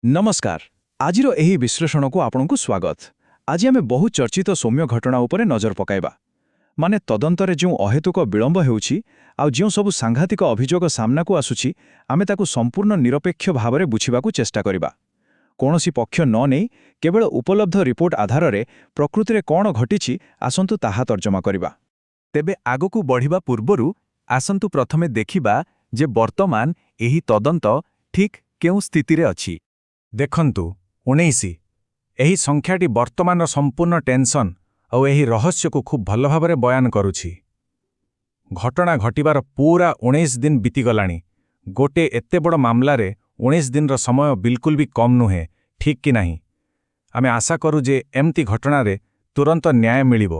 ନମସ୍କାର। ଆଜିର ଏହି ବିଶ୍ଳେଷଣକୁ ଆପଣଙ୍କୁ ସ୍ୱାଗତ। ଆଜି ଆମେ ବହୁ ଚର୍ଚ୍ଚିତ ସୌମ୍ୟ ଘଟଣା ଉପରେ ନଜର ପକାଇବା। ମାନେ ତଦନ୍ତରେ ଯେଉଁ ଅହେତୁକ ବିଳମ୍ବ ହେଉଛି ଆଉ ଯେଉଁ ସବୁ ସାଂଘାତିକ ଅଭିଯୋଗ ସାମ୍ନାକୁ ଆସୁଛି, ଆମେ ତାକୁ ସମ୍ପୂର୍ଣ୍ଣ ନିରପେକ୍ଷ ଭାବରେ ବୁଝିବାକୁ ଚେଷ୍ଟା କରିବା। କୌଣସି ପକ୍ଷ ନ ନେଇ କେବଳ ଉପଲବ୍ଧ ରିପୋର୍ଟ ଆଧାରରେ ପ୍ରକୃତିରେ କ'ଣ ଘଟିଛି, ଆସନ୍ତୁ ତାହା ତର୍ଜମା କରିବା। ତେବେ ଆଗକୁ ବଢ଼ିବା ପୂର୍ବରୁ ଆସନ୍ତୁ ପ୍ରଥମେ ଦେଖିବା ଯେ ବର୍ତ୍ତମାନ ଏହି ତଦନ୍ତ ଠିକ୍ କେଉଁ ସ୍ଥିତିରେ ଅଛି। ଦେଖନ୍ତୁ, 19। ଏହି ସଂଖ୍ୟାଟି ବର୍ତ୍ତମାନର ସମ୍ପୂର୍ଣ୍ଣ ଟେନସନ୍ ଆଉ ଏହି ରହସ୍ୟକୁ ଖୁବ୍ ଭଲ ଭାବରେ ବୟାନ କରୁଛି। ଘଟଣା ଘଟିବାର ପୁରା 19 ଦିନ ବିତିଗଲାଣି। ଗୋଟେ ଏତେ ବଡ଼ ମାମଲାରେ 19 ଦିନର ସମୟ ବିଲକୁଲ ବି କମ୍ ନୁହେଁ, ଠିକ୍ କି ନାହିଁ? ଆମେ ଆଶା କରୁ ଯେ ଏମିତି ଘଟଣାରେ ତୁରନ୍ତ ନ୍ୟାୟ ମିଳିବ,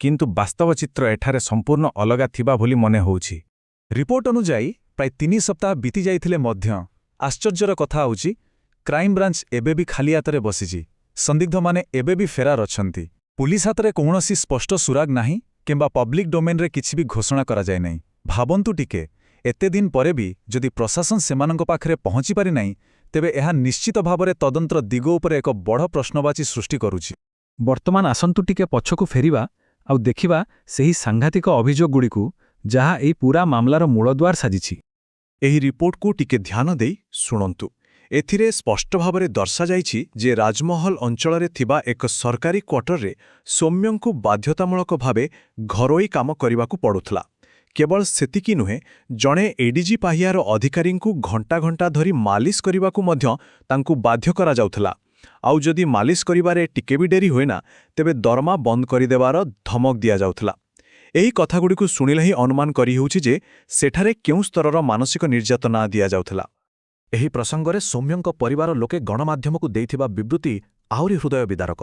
କିନ୍ତୁ ବାସ୍ତବ ଚିତ୍ର ଏଠାରେ ସମ୍ପୂର୍ଣ୍ଣ ଅଲଗା ଥିବା ବୋଲି ମନେ ହେଉଛି। ରିପୋର୍ଟ ଅନୁଯାୟୀ ପ୍ରାୟ 3 ସପ୍ତାହ ବିତି ଯାଇଥିଲେ ମଧ୍ୟ ଆଶ୍ଚର୍ଯ୍ୟର କଥା ହେଉଛି, କ୍ରାଇମବ୍ରାଞ୍ଚ ଏବେ ବି ଖାଲି ହାତରେ ବସିଛି। ସନ୍ଦିଗ୍ଧମାନେ ଏବେ ବି ଫେରାର ଅଛନ୍ତି। ପୁଲିସ ହାତରେ କୌଣସି ସ୍ପଷ୍ଟ ସୁରାଗ ନାହିଁ କିମ୍ବା ପବ୍ଲିକ ଡୋମେନ୍ରେ କିଛି ବି ଘୋଷଣା କରାଯାଇନାହିଁ। ଭାବନ୍ତୁ ଟିକେ, ଏତେ ଦିନ ପରେ ବି ଯଦି ପ୍ରଶାସନ ସେମାନଙ୍କ ପାଖରେ ପହଞ୍ଚି ପାରିନାହିଁ, ତେବେ ଏହା ନିଶ୍ଚିତ ଭାବରେ ତଦନ୍ତର ଦିଗ ଉପରେ ଏକ ବଡ଼ ପ୍ରଶ୍ନବାଚୀ ସୃଷ୍ଟି କରୁଛି। ବର୍ତ୍ତମାନ ଆସନ୍ତୁ ଟିକେ ପଛକୁ ଫେରିବା ଆଉ ଦେଖିବା ସେହି ସାଂଘାତିକ ଅଭିଯୋଗଗୁଡ଼ିକୁ, ଯାହା ଏହି ପୂରା ମାମଲାର ମୂଳଦ୍ୱାର ସାଜିଛି। ଏହି ରିପୋର୍ଟକୁ ଟିକେ ଧ୍ୟାନ ଦେଇ ଶୁଣନ୍ତୁ। ଏଥିରେ ସ୍ପଷ୍ଟ ଭାବରେ ଦର୍ଶାଯାଇଛି ଯେ ରାଜମହଲ ଅଞ୍ଚଳରେ ଥିବା ଏକ ସରକାରୀ କ୍ୱାର୍ଟରରେ ସୌମ୍ୟଙ୍କୁ ବାଧ୍ୟତାମୂଳକ ଭାବେ ଘରୋଇ କାମ କରିବାକୁ ପଡୁଥିଲା। କେବଳ ସେତିକି ନୁହେଁ, ଜଣେ ଏଡିଜି ପାହ୍ୟାର ଅଧିକାରୀଙ୍କୁ ଘଣ୍ଟା ଘଣ୍ଟା ଧରି ମାଲିସ କରିବାକୁ ମଧ୍ୟ ତାଙ୍କୁ ବାଧ୍ୟ କରାଯାଉଥିଲା। ଆଉ ଯଦି ମାଲିସ କରିବାରେ ଟିକେ ବି ଡେରି ହୁଏ ନା, ତେବେ ଦରମା ବନ୍ଦ କରିଦେବାର ଧମକ ଦିଆଯାଉଥିଲା। ଏହି କଥାଗୁଡ଼ିକୁ ଶୁଣିଲେ ହିଁ ଅନୁମାନ କରିହେଉଛି ଯେ ସେଠାରେ କେଉଁ ସ୍ତରର ମାନସିକ ନିର୍ଯାତନା ଦିଆଯାଉଥିଲା। ଏହି ପ୍ରସଙ୍ଗରେ ସୌମ୍ୟଙ୍କ ପରିବାର ଲୋକେ ଗଣମାଧ୍ୟମକୁ ଦେଇଥିବା ବିବୃତ୍ତି ଆହୁରି ହୃଦୟ ବିଦାରକ।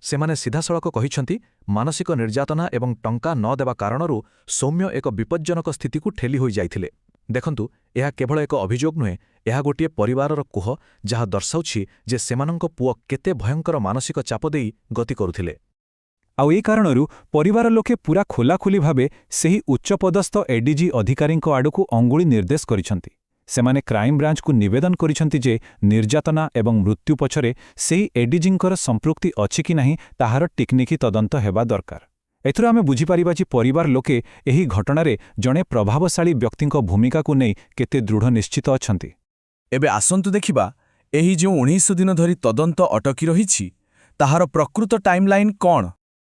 ସେମାନେ ସିଧାସଳଖ କହିଛନ୍ତି, ମାନସିକ ନିର୍ଯାତନା ଏବଂ ଟଙ୍କା ନ ଦେବା କାରଣରୁ ସୌମ୍ୟ ଏକ ବିପଜ୍ଜନକ ସ୍ଥିତିକୁ ଠେଲି ହୋଇଯାଇଥିଲେ। ଦେଖନ୍ତୁ, ଏହା କେବଳ ଏକ ଅଭିଯୋଗ ନୁହେଁ, ଏହା ଗୋଟିଏ ପରିବାରର କୋହ, ଯାହା ଦର୍ଶାଉଛି ଯେ ସେମାନଙ୍କ ପୁଅ କେତେ ଭୟଙ୍କର ମାନସିକ ଚାପ ଦେଇ ଗତି କରୁଥିଲେ। ଆଉ ଏ କାରଣରୁ ପରିବାର ଲୋକେ ପୂରା ଖୋଲାଖୋଲି ଭାବେ ସେହି ଉଚ୍ଚପଦସ୍ଥ ଏଡିଜି ଅଧିକାରୀଙ୍କ ଆଡ଼କୁ ଅଙ୍ଗୁଳି ନିର୍ଦ୍ଦେଶ କରିଛନ୍ତି। ସେମାନେ କ୍ରାଇମବ୍ରାଞ୍ଚକୁ ନିବେଦନ କରିଛନ୍ତି ଯେ ନିର୍ଯାତନା ଏବଂ ମୃତ୍ୟୁ ପଛରେ ସେହି ଏଡିଜିଙ୍କର ସମ୍ପୃକ୍ତି ଅଛି କି ନାହିଁ, ତାହାର ଟିକିନିଖି ତଦନ୍ତ ହେବା ଦରକାର। ଏଥିରୁ ଆମେ ବୁଝିପାରିବା ଯେ ପରିବାର ଲୋକେ ଏହି ଘଟଣାରେ ଜଣେ ପ୍ରଭାବଶାଳୀ ବ୍ୟକ୍ତିଙ୍କ ଭୂମିକାକୁ ନେଇ କେତେ ଦୃଢ଼ ନିଶ୍ଚିତ ଅଛନ୍ତି। ଏବେ ଆସନ୍ତୁ ଦେଖିବା, ଏହି ଯେଉଁ 19 ଦିନ ଧରି ତଦନ୍ତ ଅଟକି ରହିଛି, ତାହାର ପ୍ରକୃତ ଟାଇମଲାଇନ୍ କ'ଣ?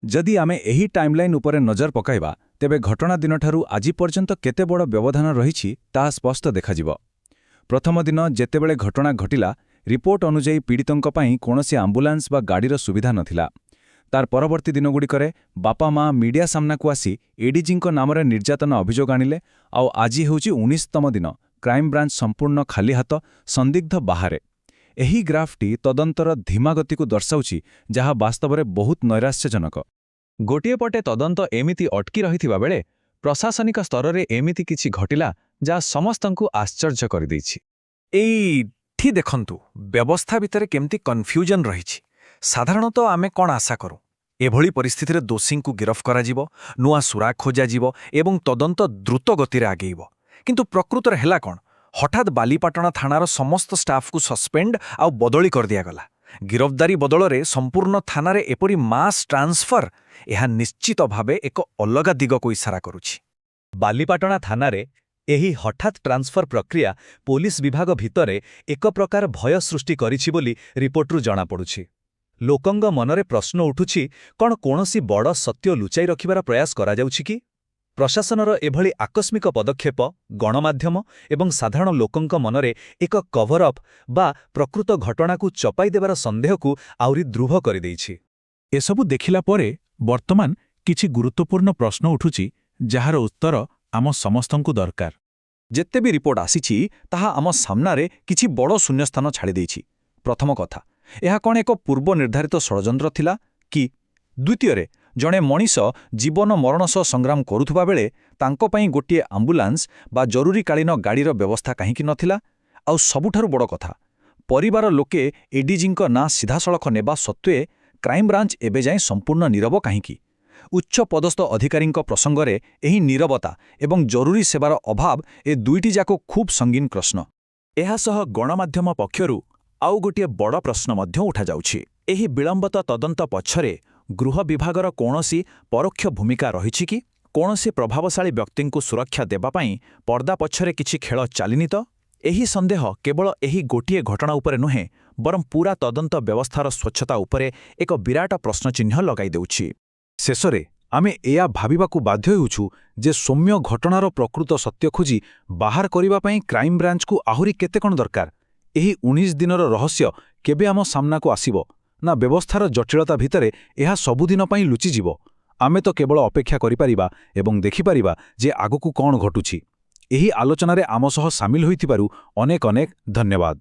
ଯଦି ଆମେ ଏହି ଟାଇମଲାଇନ୍ ଉପରେ ନଜର ପକାଇବା, ତେବେ ଘଟଣା ଦିନଠାରୁ ଆଜି ପର୍ଯ୍ୟନ୍ତ କେତେ ବଡ଼ ବ୍ୟବଧାନ ରହିଛି, ତାହା ସ୍ପଷ୍ଟ ଦେଖାଯିବ। ପ୍ରଥମ ଦିନ ଯେତେବେଳେ ଘଟଣା ଘଟିଲା, ରିପୋର୍ଟ ଅନୁଯାୟୀ ପୀଡ଼ିତଙ୍କ ପାଇଁ କୌଣସି ଆମ୍ବୁଲାନ୍ସ ବା ଗାଡ଼ିର ସୁବିଧା ନଥିଲା। ତାର ପରବର୍ତ୍ତୀ ଦିନଗୁଡ଼ିକରେ ବାପା ମା ମିଡିଆ ସାମ୍ନାକୁ ଆସି ଏଡିଜିଙ୍କ ନାମରେ ନିର୍ଯାତନା ଅଭିଯୋଗ ଆଣିଲେ। ଆଉ ଆଜି ହେଉଛି 19ତମ ଦିନ। କ୍ରାଇମବ୍ରାଞ୍ଚ ସମ୍ପୂର୍ଣ୍ଣ ଖାଲି ହାତ, ସନ୍ଦିଗ୍ଧ ବାହାରେ। ଏହି ଗ୍ରାଫଟି ତଦନ୍ତର ଧୀମା ଗତିକୁ ଦର୍ଶାଉଛି, ଯାହା ବାସ୍ତବରେ ବହୁତ ନୈରାଶ୍ୟଜନକ। ଗୋଟିଏ ପଟେ ତଦନ୍ତ ଏମିତି ଅଟକି ରହିଥିବା ବେଳେ ପ୍ରଶାସନିକ ସ୍ତରରେ ଏମିତି କିଛି ଘଟିଲା, ଯାହା ସମସ୍ତଙ୍କୁ ଆଶ୍ଚର୍ଯ୍ୟ କରିଦେଇଛି। ଏଇଠି ଦେଖନ୍ତୁ, ବ୍ୟବସ୍ଥା ଭିତରେ କେମିତି କନଫ୍ୟୁଜନ ରହିଛି। ସାଧାରଣତଃ ଆମେ କ'ଣ ଆଶା କରୁ? ଏଭଳି ପରିସ୍ଥିତିରେ ଦୋଷୀଙ୍କୁ ଗିରଫ କରାଯିବ, ନୂଆ ସୁରାଗ ଖୋଜାଯିବ ଏବଂ ତଦନ୍ତ ଦ୍ରୁତ ଗତିରେ ଆଗେଇବ। କିନ୍ତୁ ପ୍ରକୃତରେ ହେଲା କ'ଣ? ହଠାତ୍ ବାଲିପାଟଣା ଥାନାର ସମସ୍ତ ଷ୍ଟାଫକୁ ସସ୍ପେଣ୍ଡ ଆଉ ବଦଳି କରିଦିଆଗଲା। ଗିରଫଦାରୀ ବଦଳରେ ସମ୍ପୂର୍ଣ୍ଣ ଥାନାରେ ଏପରି ମାସ୍ ଟ୍ରାନ୍ସଫର, ଏହା ନିଶ୍ଚିତ ଭାବେ ଏକ ଅଲଗା ଦିଗକୁ ଇସାରା କରୁଛି। ବାଲିପାଟଣା ଥାନାରେ ଏହି ହଠାତ୍ ଟ୍ରାନ୍ସଫର ପ୍ରକ୍ରିୟା ପୋଲିସ ବିଭାଗ ଭିତରେ ଏକ ପ୍ରକାର ଭୟ ସୃଷ୍ଟି କରିଛି ବୋଲି ରିପୋର୍ଟରୁ ଜଣାପଡ଼ୁଛି। ଲୋକଙ୍କ ମନରେ ପ୍ରଶ୍ନ ଉଠୁଛି, କ'ଣ କୌଣସି ବଡ଼ ସତ୍ୟ ଲୁଚାଇ ରଖିବାର ପ୍ରୟାସ କରାଯାଉଛି କି? ପ୍ରଶାସନର ଏଭଳି ଆକସ୍ମିକ ପଦକ୍ଷେପ ଗଣମାଧ୍ୟମ ଏବଂ ସାଧାରଣ ଲୋକଙ୍କ ମନରେ ଏକ କଭରଅପ୍ ବା ପ୍ରକୃତ ଘଟଣାକୁ ଚପାଇ ଦେବାର ସନ୍ଦେହକୁ ଆହୁରି ଦୃଢ଼ କରିଦେଇଛି। ଏସବୁ ଦେଖିଲା ପରେ ବର୍ତ୍ତମାନ କିଛି ଗୁରୁତ୍ୱପୂର୍ଣ୍ଣ ପ୍ରଶ୍ନ ଉଠୁଛି, ଯାହାର ଉତ୍ତର ଆମ ସମସ୍ତଙ୍କୁ ଦରକାର। ଯେତେ ବି ରିପୋର୍ଟ ଆସିଛି, ତାହା ଆମ ସାମ୍ନାରେ କିଛି ବଡ଼ ଶୂନ୍ୟସ୍ଥାନ ଛାଡ଼ିଦେଇଛି। ପ୍ରଥମ କଥା, ଏହା କ'ଣ ଏକ ପୂର୍ବ ନିର୍ଦ୍ଧାରିତ ଷଡ଼ଯନ୍ତ୍ର ଥିଲା କି? ଦ୍ୱିତୀୟରେ, ଜଣେ ମଣିଷ ଜୀବନ ମରଣ ସହ ସଂଗ୍ରାମ କରୁଥିବା ବେଳେ ତାଙ୍କ ପାଇଁ ଗୋଟିଏ ଆମ୍ବୁଲାନ୍ସ ବା ଜରୁରୀକାଳୀନ ଗାଡ଼ିର ବ୍ୟବସ୍ଥା କାହିଁକି ନଥିଲା? ଆଉ ସବୁଠାରୁ ବଡ଼ କଥା, ପରିବାର ଲୋକେ ଏଡିଜିଙ୍କ ନାଁ ସିଧାସଳଖ ନେବା ସତ୍ତ୍ୱେ କ୍ରାଇମବ୍ରାଞ୍ଚ ଏବେ ଯାଏଁ ସମ୍ପୂର୍ଣ୍ଣ ନୀରବ କାହିଁକି? ଉଚ୍ଚ ପଦସ୍ଥ ଅଧିକାରୀଙ୍କ ପ୍ରସଙ୍ଗରେ ଏହି ନୀରବତା ଏବଂ ଜରୁରୀ ସେବାର ଅଭାବ, ଏ ଦୁଇଟି ଯାକ ଖୁବ୍ ସଙ୍ଗୀନ ପ୍ରଶ୍ନ। ଏହା ସହ ଗଣମାଧ୍ୟମ ପକ୍ଷରୁ ଆଉ ଗୋଟିଏ ବଡ଼ ପ୍ରଶ୍ନ ମଧ୍ୟ ଉଠାଯାଉଛି। ଏହି ବିଳମ୍ବିତ ତଦନ୍ତ ପଛରେ ଗୃହ ବିଭାଗର କୌଣସି ପରୋକ୍ଷ ଭୂମିକା ରହିଛି କି? କୌଣସି ପ୍ରଭାବଶାଳୀ ବ୍ୟକ୍ତିଙ୍କୁ ସୁରକ୍ଷା ଦେବା ପାଇଁ ପର୍ଦ୍ଦା ପଛରେ କିଛି ଖେଳ ଚାଲିନି ତ? ଏହି ସନ୍ଦେହ କେବଳ ଏହି ଗୋଟିଏ ଘଟଣା ଉପରେ ନୁହେଁ, ବରଂ ପୂରା ତଦନ୍ତ ବ୍ୟବସ୍ଥାର ସ୍ୱଚ୍ଛତା ଉପରେ ଏକ ବିରାଟ ପ୍ରଶ୍ନଚିହ୍ନ ଲଗାଇ ଦେଉଛି। ଶେଷରେ ଆମେ ଏହା ଭାବିବାକୁ ବାଧ୍ୟ ହେଉଛୁ ଯେ ସୌମ୍ୟ ଘଟଣାର ପ୍ରକୃତ ସତ୍ୟ ଖୋଜି ବାହାର କରିବା ପାଇଁ କ୍ରାଇମବ୍ରାଞ୍ଚକୁ ଆହୁରି କେତେ କ'ଣ ଦରକାର? ଏହି 19 ଦିନର ରହସ୍ୟ କେବେ ଆମ ସାମ୍ନାକୁ ଆସିବ, ନା ବ୍ୟବସ୍ଥାର ଜଟିଳତା ଭିତରେ ଏହା ସବୁଦିନ ପାଇଁ ଲୁଚିଯିବ? ଆମେ ତ କେବଳ ଅପେକ୍ଷା କରିପାରିବା ଏବଂ ଦେଖିପାରିବା ଯେ ଆଗକୁ କ'ଣ ଘଟୁଛି। ଏହି ଆଲୋଚନାରେ ଆମ ସହ ସାମିଲ ହୋଇଥିବାରୁ ଅନେକ ଅନେକ ଧନ୍ୟବାଦ।